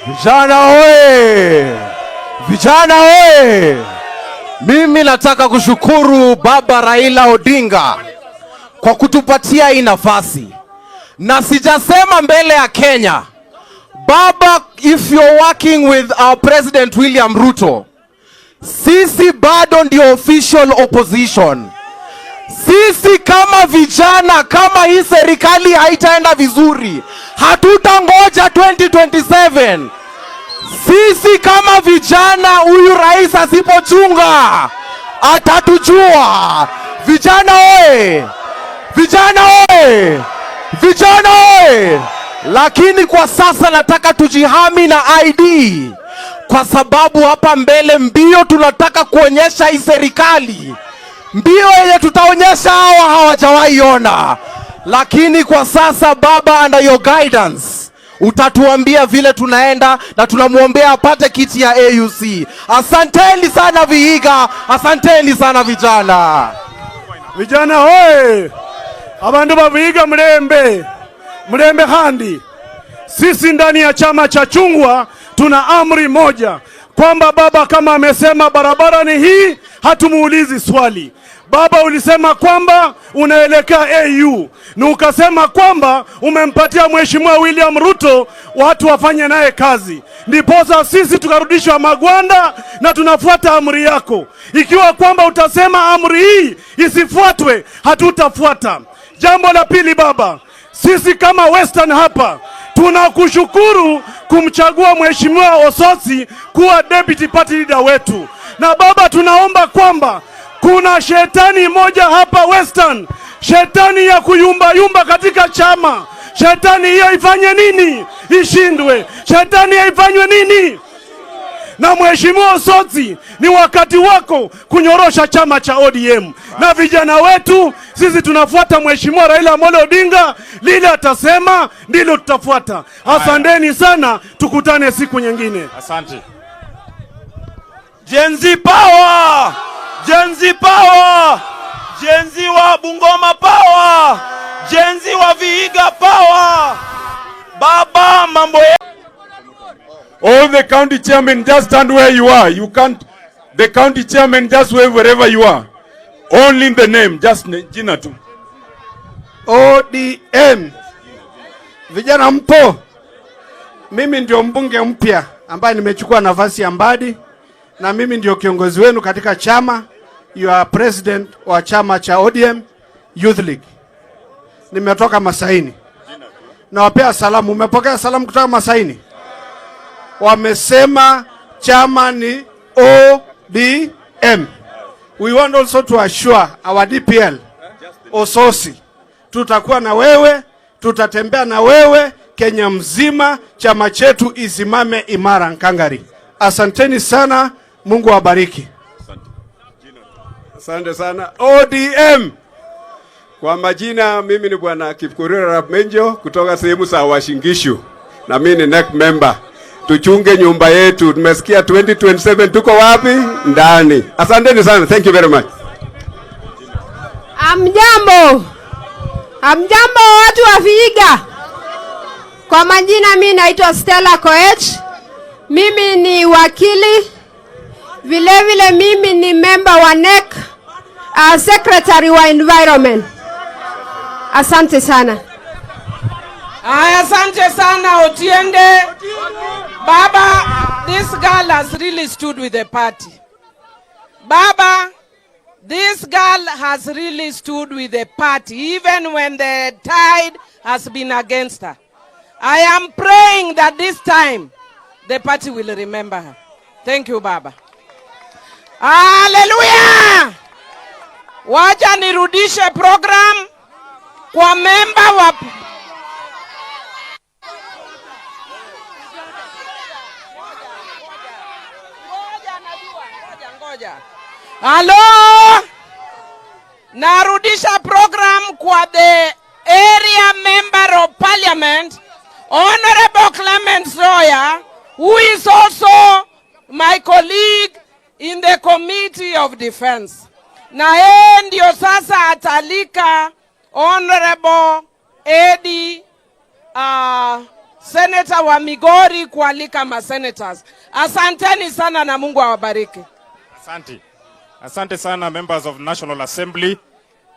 Vijana oye! Vijana oye! Mimi nataka kushukuru Baba Raila Odinga kwa kutupatia hii nafasi, na sijasema mbele ya Kenya. Baba, if you're working with our President William Ruto, sisi bado ndio official opposition. Sisi kama vijana, kama hii serikali haitaenda vizuri, hatutangoja 2027. Sisi kama vijana, huyu rais asipochunga atatujua. Vijana oye! Vijana oye! Vijana oye! Lakini kwa sasa nataka tujihami na ID, kwa sababu hapa mbele mbio tunataka kuonyesha hii serikali, mbio yenye tutaonyesha hawa hawajawahi ona. Lakini kwa sasa Baba, under your guidance utatuambia vile tunaenda, na tunamwombea apate kiti ya AUC. Asanteni sana Vihiga, asanteni sana vijana. Vijana hoye! Abandu ba Vihiga mlembe mlembe handi. Sisi ndani ya chama cha chungwa tuna amri moja kwamba baba kama amesema barabara ni hii, hatumuulizi swali. Baba, ulisema kwamba unaelekea AU na ukasema kwamba umempatia Mheshimiwa William Ruto watu wafanye naye kazi, ndiposa sisi tukarudishwa magwanda na tunafuata amri yako. Ikiwa kwamba utasema amri hii isifuatwe, hatutafuata. Jambo la pili, baba, sisi kama Western hapa tunakushukuru kumchagua Mheshimiwa Osotsi kuwa deputy party leader wetu. Na baba, tunaomba kwamba kuna shetani moja hapa Western, shetani ya kuyumbayumba katika chama. Shetani hiyo ifanye nini? Ishindwe. Shetani hiyo ifanywe nini? Na Mheshimiwa Osotsi, ni wakati wako kunyorosha chama cha ODM na vijana wetu. Sisi tunafuata Mheshimiwa Raila Amolo Odinga, lile atasema ndilo tutafuata. Asanteni sana, tukutane siku nyingine. Asante. Gen Z power! Gen Z power! Gen Z wa Bungoma power! Gen Z wa Vihiga power! Baba, mambo ya All the county chairmen, just stand where you are. You can't, the county chairman, just wave wherever you are. Only in the name, just jina tu. ODM. Vijana mpo? Mimi ndio mbunge mpya ambaye nimechukua nafasi ya Mbadi na mimi ndio kiongozi wenu katika chama, you are president wa chama cha ODM Youth League. Nimetoka Masaini. Nawapea salamu. Umepokea salamu kutoka Masaini? Wamesema chama ni ODM. We want also to assure our DPL Osotsi, tutakuwa na wewe, tutatembea na wewe Kenya mzima, chama chetu isimame imara Nkangari. Asanteni sana, Mungu awabariki. Asante sana ODM. Kwa majina mimi ni Bwana Kipkorir Arap Menjo kutoka sehemu za Uasin Gishu na mimi ni NEC member. Tuchunge nyumba yetu. Tumesikia 2027 tuko wapi? Ndani. Asanteni sana. Thank you very much. Amjambo, amjambo watu wa Vihiga. Kwa majina mi naitwa Stella Koech, mimi ni wakili, vilevile mimi ni member wa NEC, secretary wa environment. Asante sana. Aya, asante sana Otiende. Baba, this girl has really stood with the party. Baba, this girl has really stood with the party, even when the tide has been against her. I am praying that this time the party will remember her. Thank you, Baba. Hallelujah! Wacha nirudishe program kwa member wa. Ngoja. Halo, narudisha program kwa the area member of parliament, Honorable Clement Sawyer, who is also my colleague in the Committee of Defense. Na yeye ndio sasa atalika Honorable Eddie. Senator wa Migori kualika masenators. Asanteni sana na Mungu awabariki. Asante. Asante sana, members of National Assembly.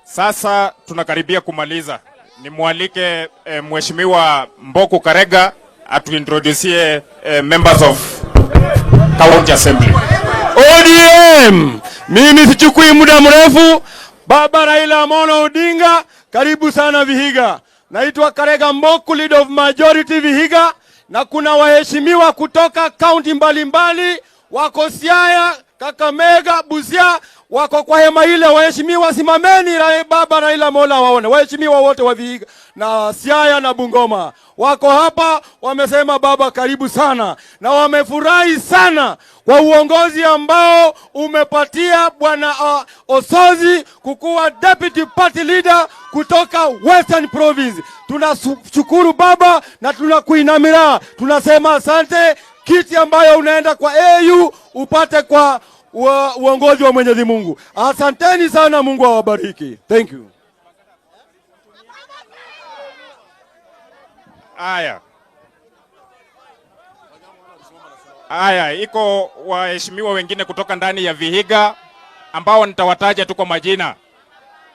Sasa tunakaribia kumaliza. Nimwalike Mheshimiwa Mboku Karega atuintroducie members of County Assembly. ODM, mimi sichukui muda mrefu. Baba Raila Amolo Odinga, karibu sana Vihiga. Naitwa Karega Mboku, leader of majority Vihiga, na kuna waheshimiwa kutoka kaunti mbalimbali, wako Siaya, Kakamega, Busia, wako kwa hema ile. Waheshimiwa, simameni Baba Raila Amolo waone. Waheshimiwa wote wa Vihiga na Siaya na Bungoma wako hapa, wamesema baba karibu sana, na wamefurahi sana kwa uongozi ambao umepatia bwana Osotsi kukuwa deputy party leader kutoka Western Province. Tunashukuru baba na tunakuinamira, tunasema asante. Kiti ambayo unaenda kwa AU upate kwa uongozi wa Mwenyezi Mungu. Asanteni sana, Mungu awabariki. Thank you. Aya. Aya, iko waheshimiwa wengine kutoka ndani ya Vihiga ambao nitawataja tu kwa majina.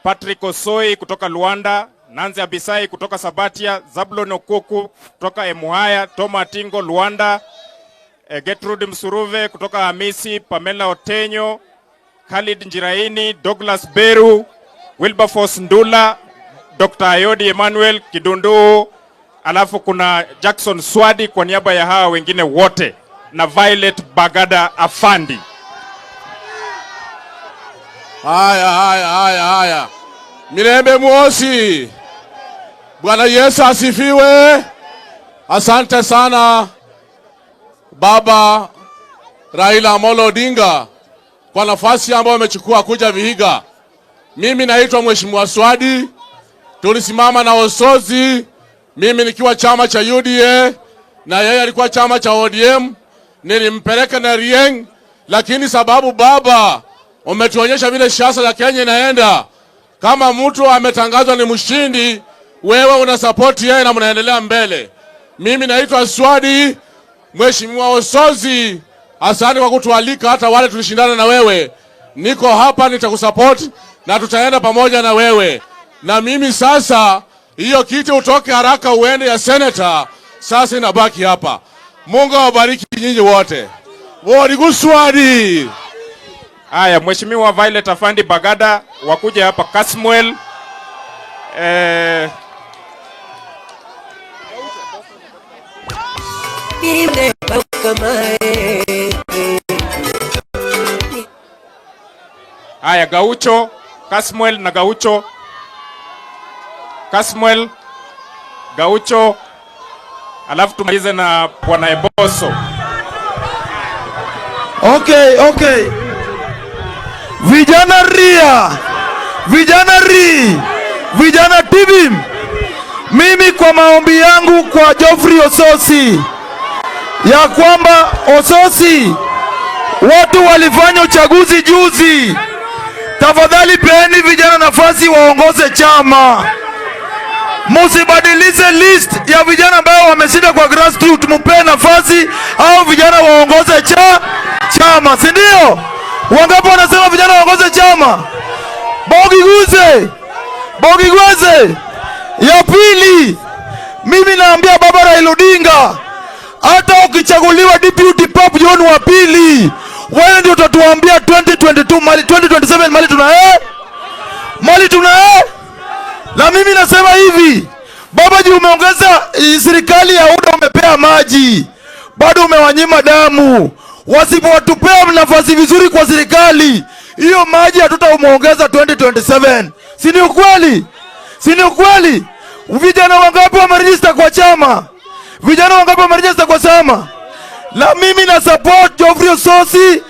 Patrick Osoi kutoka Luanda, Nanzi Abisai kutoka Sabatia, Zablon Okuku kutoka Emuhaya, Toma Atingo Luanda, Gertrude Msuruve kutoka Hamisi, Pamela Otenyo, Khalid Njiraini, Douglas Beru, Wilberforce Ndula, Dr. Ayodi Emmanuel Kidundu, alafu kuna Jackson Swadi kwa niaba ya hawa wengine wote na Violet Bagada Afandi. Haya, haya, haya, haya. Mirembe Mwosi. Bwana Yesu asifiwe. Asante sana Baba Raila Amolo Odinga kwa nafasi ambayo umechukua kuja Vihiga. Mimi naitwa Mheshimiwa Swadi, tulisimama na Osotsi, mimi nikiwa chama cha UDA na yeye alikuwa chama cha ODM. Nilimpeleka na Rieng, lakini sababu baba umetuonyesha vile siasa za Kenya inaenda, kama mtu ametangazwa ni mshindi, wewe una support yeye na mnaendelea mbele. Mimi naitwa Swadi. Mheshimiwa Osotsi, asante kwa kutualika, hata wale tulishindana na wewe. Niko hapa, nitakusupport na tutaenda pamoja na wewe. Na mimi sasa, hiyo kiti utoke haraka uende ya senator, sasa inabaki hapa. Mungu awabariki nyinyi wote. Wodi. Haya, Mheshimiwa Violet Afandi Bagada wakuja hapa Kasmuel. Haya, Gaucho, Kasmuel na Gaucho. Kasmuel, Gaucho, alafu tumalize na Bwana Eboso. Okay. Vijana ria, vijana ri, vijana tibim. Mimi kwa maombi yangu kwa Geoffrey Osotsi ya kwamba Osotsi, watu walifanya uchaguzi juzi, tafadhali peeni vijana nafasi waongoze chama. Musibadilize list ya vijana ambao wameshinda kwa grassroots, mupee nafasi au vijana waongoze chama, si ndio? Wangapi wanasema vijana waongoze chama? Bogiguze, Bogiguze. Ya pili, mimi naambia Baba Raila Odinga, hata ukichaguliwa deputy Pope John wa pili, wewe ndio utatuambia 2022 mali 2027 mali tuna mali tuna Na mimi nasema hivi, baba ji, umeongeza serikali ya UDA, umepea maji, bado umewanyima damu. Wasipowatupea nafasi vizuri kwa serikali, hiyo maji hatutamuongeza 2027. Si ni ukweli? Si ni ukweli? Vijana wangapi wameregister kwa chama? Vijana wangapi wameregister kwa chama? Na mimi na support Geoffrey Osotsi.